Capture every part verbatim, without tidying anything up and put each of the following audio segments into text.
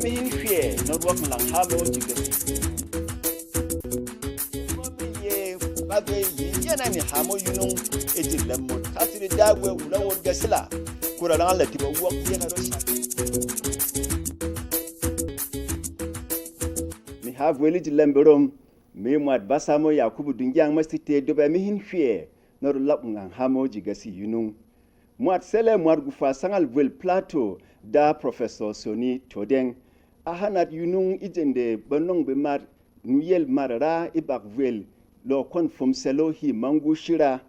Mi hin hwɛ na rwɔk lang ha mo ji gasi. Mo mi ye ba ve yi yɛn a ni ha mo yunung e ji lɛm mot. Ka siri Dagwe wula wot gasi la. Kura lang la ti ba wok ye ha ro sha. Mi ha vweli ji lɛm berom. Mi mwat basa mo Yakubu Dungyang ma site dobe mi hin hwɛ na ro lap ngang ha mo ji gasi yunung. Mwat sele mwat gufwa sangal vwel Plato da Professor Soni Todeng. A hanat yunung e jende ba nong bemat nuyel mat ra e bak vwel lo kwon fom selo hi mangu shira.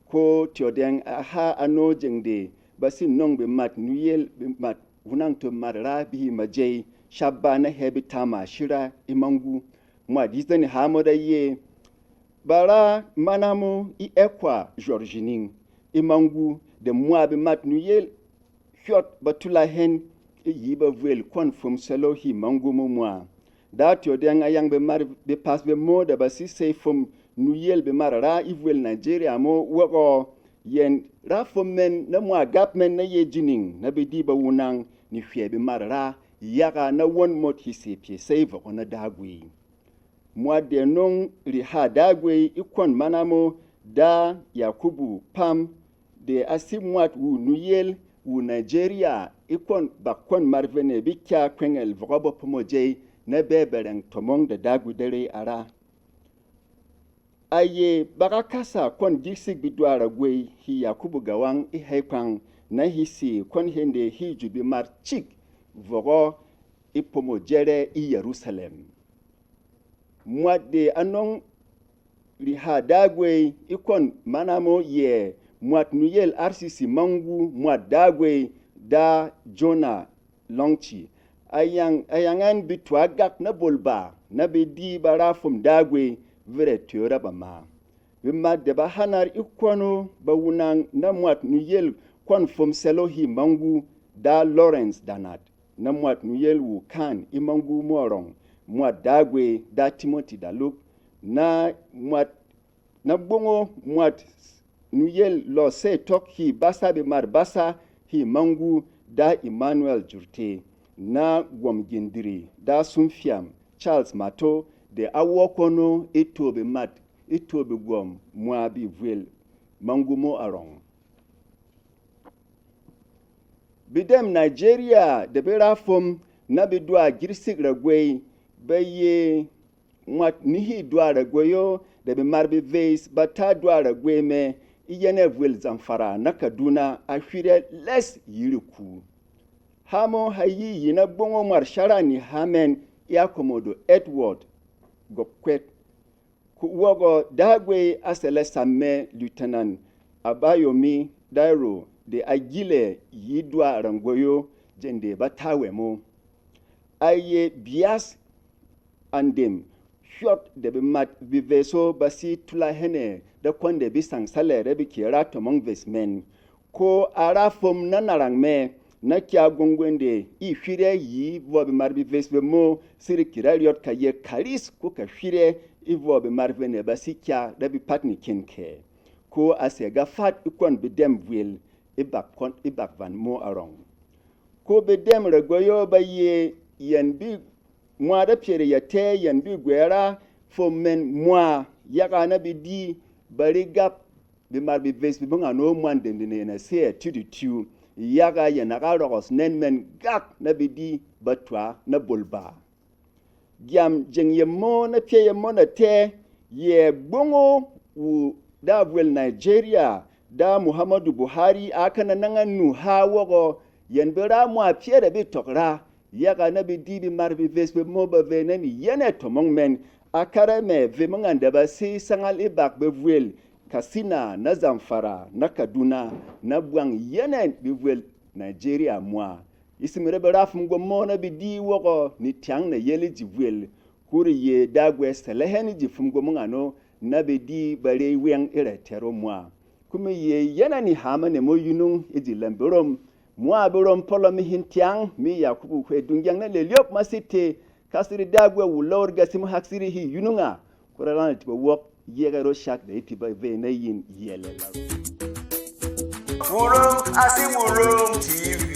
Ko Todeng a ha ano jeng de ba si nong bemat nuyel bemat wunang to mat ra bi hi majey shabba na he betama shira e mangu. Mwat yi zani ha mo da ye. Ba ra mana mo e ekwa zhor jining e mangu de mwa bemat nuyel hyot ba tula hen e yi ba vwel kwon fom selo hi mangu mo mwa. Da Todeng a yang bemat bepas bemo da ba si sei fom nuyel bemat ra e vwel Nigeria mo wok o. Yen ra fom men na mwa gap men na ye jining na be di ba wunang ni hwɛ bemat ra yaga na won mot hi se pye sei vok o na Dagwe. Mwat de nong ri ha Dagwe e kwon mana mo da Yakubu Pam de a si mwat wu nuyel wu Nigeria e kwon bak kwon marvene bi kya kwengel vok o ba pomo jey na be bereng tomong da Dagwe de rey a ra. A ye bak a kasa kwon gisik bedwa ragwey hi Yakubu Gawang e hei kwang na hi si kwon hende hi jut bemat chik vok o e pomo jere e Yerusalem. Mwat de a nong ri ha Dagwe e kwon mana mo ye mwat nuyel R C C mangu mwat Dagwe da Jona Longchi. A yang, a yang ɛn be twa gak na bolba na be di ba ra fom Dagwe vere twe o ra ba ma. Bemat de ba hanar e kwon o ba wunang na mwat nuyel kwon fom selo hi mangu da Lawrence Danat, na mwat nuyel wu kan e mangu mo arong, mwat Dagwe da Timothy Daluk, na mwat na gbongo mwat nuyel lo se tok hi basa bemat basa hi mangu da Emmanuel Jurte, na gwom gindiri da sumfiam Charles Mato de a wo kwon o e to bemat e to begwom mwa bi vwel mangu mo arong. Bedem Nigeria de be ra fom na bedwa girsik ragwey ba ye mwat ni hi dwa ragwey o de bemar beveys ba ta dwa ragwey mɛ e yɛnɛ vwel Zamfara na Kaduna a hwirɛ lɛs yi reku. Hamo ha yi yi na gbongo mwat shara ni ha mɛn e Akomodo Edward Gopkwet. Ku wɔgɔ Dagwe a sɛlɛ sam mɛ Lieutenant Abayomi Dairo de a gilɛ yi dwa rangwey o jeng de ba ta wɛ mo. A ye bias andem hyot de bemat beveso ba si tula hɛnɛ da kwɔn de bi sang salɛ re bi kɛ ra tɔmɔng ves mɛn. Ko a ra fom na narang mɛ, na kya gwongwende e hwirɛ yi vɔ bemar beves bemo, siri kira ryot ka ye karis ko ka hwirɛ e vɔ bemar vene ba si kya da bi pat ni kin kɛ. Ko a sɛ ga fat e kwɔn bedɛm vwel e bak kwɔn, e bak van mo arɔng. Ko bedɛm ragwey o ba ye yɛn bi mwa da pyere ya tɛ yɛn bi gwɛra fom mɛn mwa yaga na bi di ba ri gap bemar beves be bong ano mwan dendene yɛn a sey a tidu tiu, yaga yɛn a ga rɔgɔs nɛn mɛn gak na be di ba twa na bolba. Gyam jeng yemo na pyɛ yemo na tɛ, yɛ gbongo wu da vwel Nigeria da Muhammadu Buhari a kana nanga nu ha wɔgɔ, yɛn be ra mwa pyɛ da bi tɔk ra, yaga na be di bemar beves bemo ba ve na mi yɛnɛ tɔmɔng mɛn, a kara mɛ vemo ngan da ba sey sangal e bak bevwel Katsina, na Zamfara, na Kaduna, na bwang yɛnɛ bevwel Nigeria mwa. E simi re be ra fwom gwomo na be di wɔgɔ ni tyang na yel e ji vwel. Kuri ye Dagwe sɛlɛ hɛn e ji fwom gwomo ngano na be di ba rey wɛng e rɛ tɛro mwa. Ku mi ye yɛn a ni hama ne mo yunung e ji lɛm berom. Mwa berom pɔlɔ mi hin tyang mi Yakubu hwe dungyang na lelyok ma site, ka siri Dagwe wu lor ga sim hak siri hi yununga. Kura lana tiba wok yega ro shak da itiba ve na yin yɛlɛ laro. Wurong a si Wurong T V.